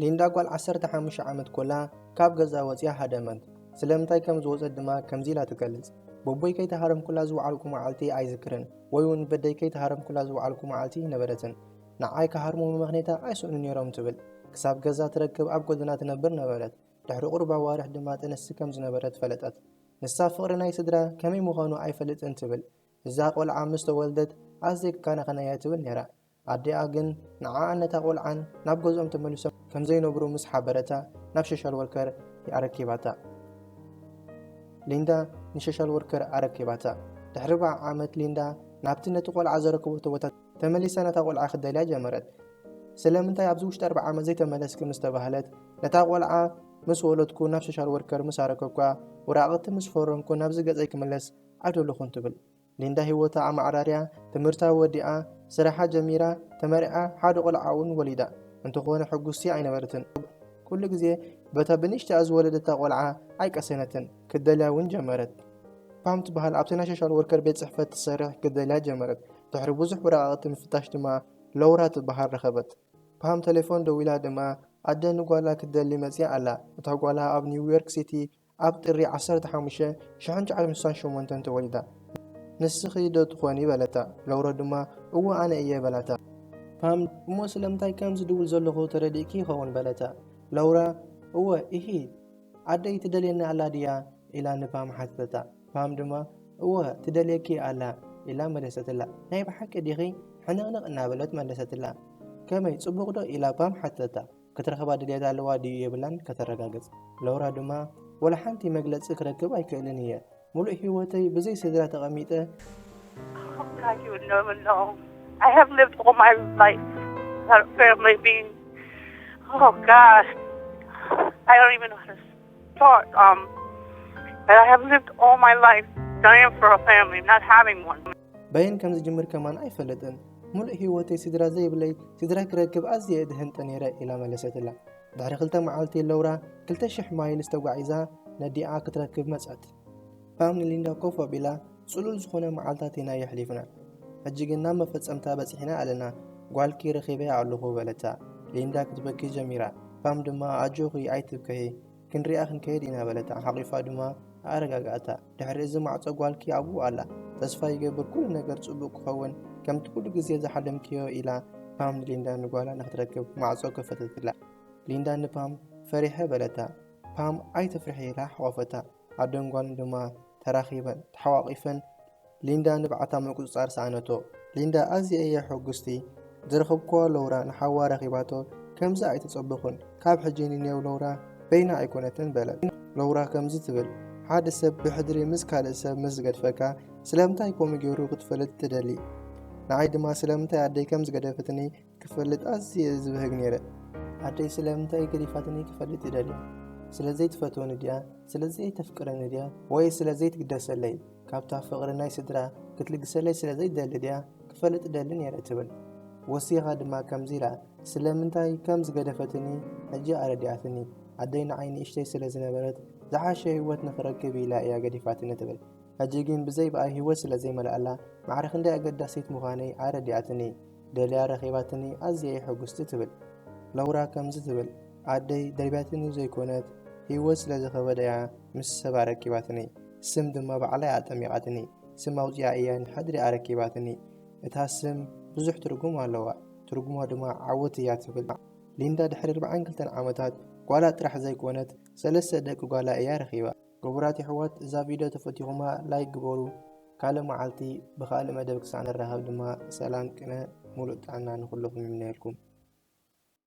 ሊንዳ ጓል ዓሰርተ ሓሙሽተ ዓመት ኮላ ካብ ገዛ ወፂኣ ሃደመት። ስለምንታይ ከም ዝወፀት ድማ ከምዚ ኢላ ትገልፅ። በቦይ ከይተሃረምኩላ ዝወዓልኩ መዓልቲ ኣይዝክርን፣ ወይ እውን በደይ ከይተሃረምኩላ ዝወዓልኩ መዓልቲ ነበረትን። ንዓይ ክሃርሙ መመኽኔታ ኣይስእኑ ነይሮም ትብል። ክሳብ ገዛ ትረክብ ኣብ ጎደና ትነብር ነበረት። ድሕሪ ቁሩብ ኣዋርሕ ድማ ጥንስቲ ከም ዝነበረት ፈለጠት። ንሳ ፍቕሪ ናይ ስድራ ከመይ ምዃኑ ኣይፈልጥን ትብል። እዛ ቆልዓ ምስ ተወልደት ኣዝየ ክከናኸነያ ትብል ነይራ። ኣዲኣ ግን ንዓኣን ነታ ቆልዓን ናብ ገዝኦም ተመሊሶም ከም ዘይነብሩ ምስ ሓበረታ ናብ ሶሻል ወርከር ኣረኪባታ። ሊንዳ ንሶሻል ወርከር ኣረኪባታ። ድሕሪ ኣርባዓ ዓመት ሊንዳ ናብቲ ነቲ ቆልዓ ዘረከበቶ ቦታ ተመሊሳ ነታ ቆልዓ ክደልያ ጀመረት። ስለምንታይ ኣብዚ ውሽጢ ኣርባዓ ዓመት ዘይተመለስኪ ምስ ተባህለት፣ ነታ ቆልዓ ምስ ወለድኩ ናብ ሶሻል ወርከር ምስ ኣረከብኳ ወረቓቕቲ ምስ ፈረምኩ ናብዚ ገጸይ ክምለስ ኣይደለኹን ትብል። ሊንዳ ህይወታ ኣማዕራርያ፣ ትምህርታ ወዲኣ፣ ስራሓ ጀሚራ፣ ተመርዓ፣ ሓደ ቆልዓ እውን ወሊዳ። እንተኾነ ሕጉስቲ ኣይነበረትን። ኩሉ ግዜ በታ ብንእሽተኣ ዝወለደታ ቆልዓ ኣይቀሰነትን፣ ክደልያ እውን ጀመረት። ፓም ትበሃል ኣብቲ ናይ ሶሻል ወርከር ቤት ጽሕፈት ትሰርሕ ክደልያ ጀመረት። ድሕሪ ብዙሕ ወረቓቕቲ ምፍታሽ ድማ ለውራ ትበሃል ረኸበት። ፓም ቴሌፎን ደዊላ ድማ ኣደ ንጓላ ክትደሊ መጽያ ኣላ። እታ ጓላ ኣብ ኒውዮርክ ሲቲ ኣብ ጥሪ ዓሰርተ ሓሙሽተ ሽሕን ትሽዓተ ሚእትን ስሳን ሸሞንተን ተወሊዳ። ንስኺ ዶ ትኾኒ በለታ። ለውራ ድማ እወ ኣነ እየ በላታ። ፓም እሞ ስለምንታይ ከም ዝድውል ዘለኹ ተረዲእኪ ይኸውን በለታ። ለውራ እወ ኢሂ ኣደይ ትደልየኒ ኣላ ድያ ኢላ ንፓም ሓተተታ። ፓም ድማ እወ ትደልየኪ ኣላ ኢላ መለሰትላ። ናይ ብሓቂ ዲኺ ሕንቕንቕ እናበለት መለሰትላ። ከመይ ጽቡቕ ዶ ኢላ ፓም ሓተተታ። ክትረኽባ ድልየት ኣለዋ ድዩ የብላን ከተረጋግጽ። ለውራ ድማ ወላ ሓንቲ መግለጺ ክረክብ ኣይክእልን እየ። ሙሉእ ህይወተይ ብዘይ ስድራ ተቐሚጠ Oh God, you would never know. I have lived all my life without a family being. Oh God, I don't even know how to start. Um, but I have lived all my life dying for a family, not having one. በየን ከም ዝጅምር ከማን ኣይፈልጥን። ሙሉእ ህይወተይ ስድራ ዘይብለይ ስድራ ክረክብ ኣዝየ እድህንጠ ነይረ ኢላ መለሰትላ። ድሕሪ ክልተ መዓልቲ ለውራ ክልተ ሽሕ ማይልስ ተጓዒዛ ነዲኣ ክትረክብ መጸት። ፓም ንሊንዳ ኮፍ ኣቢላ ጽሉል ዝኾነ መዓልታት ኢና የሕሊፍና። ሕጂ ግን ናብ መፈጸምታ በጺሕና ኣለና። ጓልኪ ረኺበያ ኣለኹ በለታ። ሊንዳ ክትበኪ ጀሚራ። ፓም ድማ ኣጆኺ ኣይትብከሂ ክንሪኣ ክንከይድ ኢና በለታ። ሓቒፋ ድማ ኣረጋግኣታ። ድሕሪ እዚ ማዕጾ ጓልኪ ኣብኡ ኣላ። ተስፋ ይገብር ኩሉ ነገር ጽቡቕ ክኸውን ከምቲ ኩሉ ግዜ ዝሓለምክዮ ኢላ ፓም ንሊንዳ ንጓላ ንክትረክብ ማዕጾ ከፈተትላ። ሊንዳ ንፓም ፈሪሐ በለታ። ፓም ኣይትፍርሒ ኢላ ሓቖፈታ። ኣደን ጓልን ድማ ተራኺበን ተሓቋቒፈን ሊንዳ ንብዓታ ምቁጽጻር ሰኣነቶ። ሊንዳ ኣዝየ እየ ሕጉስቲ ዝረኸብክዋ ለውራ ንሓዋ ረኺባቶ ከምዚ ኣይተጸበኹን። ካብ ሕጂ ንኔው ለውራ በይና ኣይኮነትን በለት። ለውራ ከምዚ ትብል ሓደ ሰብ ብሕድሪ ምስ ካልእ ሰብ ምስ ዝገድፈካ ስለምንታይ ከምኡ ገይሩ ክትፈልጥ ትደሊ? ንዓይ ድማ ስለምንታይ ኣደይ ከም ዝገደፈትኒ ክፈልጥ ኣዝየ ዝብህግ ነይረ። ኣደይ ስለምንታይ ገዲፋትኒ ክፈልጥ ይደሊ። ስለ ዘይትፈትወኒ ድያ? ስለ ዘይተፍቅረኒ ድያ? ወይ ስለ ዘይትግደሰለይ? ካብታ ፍቕሪ ናይ ስድራ ክትልግሰለይ ስለ ዘይትደሊ ድያ ክፈልጥ እደሊ ነይረ ትብል። ወሲኻ ድማ ከምዚ ኢላ ስለምንታይ ከም ዝገደፈትኒ ሕጂ ኣረዲኣትኒ። ኣደይ ንዓይ ንእሽተይ ስለ ዝነበረት ዝሓሸ ህይወት ንኽረክብ ኢላ እያ ገዲፋትኒ ትብል። ሕጂ ግን ብዘይ ብኣይ ህይወት ስለ ዘይመልኣላ ማዕረ ክንደይ ኣገዳሲት ምዃነይ ኣረዲኣትኒ። ደልያ ረኺባትኒ ኣዝየ እየ ሕጉስቲ ትብል። ለውራ ከምዚ ትብል ኣደይ ደልብያትኒ ዘይኮነት ህይወት ስለ ዝኸበደያ ምስ ሰብ ኣረኪባትኒ። ስም ድማ ባዕላ እያ ኣጠሚቓትኒ። ስም ኣውጺኣ እያ ንሕድሪ ኣረኪባትኒ። እታ ስም ብዙሕ ትርጉም ኣለዋ። ትርጉማ ድማ ዓወት እያ ትብል። ሊንዳ ድሕሪ ኣርብዓን ክልተን ዓመታት ጓላ ጥራሕ ዘይኮነት ሰለስተ ደቂ ጓላ እያ ረኺባ። ክቡራት የሕዋት እዛ ቪድዮ ተፈቲኹማ ላይክ ግበሩ። ካልእ መዓልቲ ብኻልእ መደብ ክሳዕ ንራኸብ ድማ ሰላም ቅነ ሙሉእ ጥዕና ንኹልኹም ይምነየልኩም።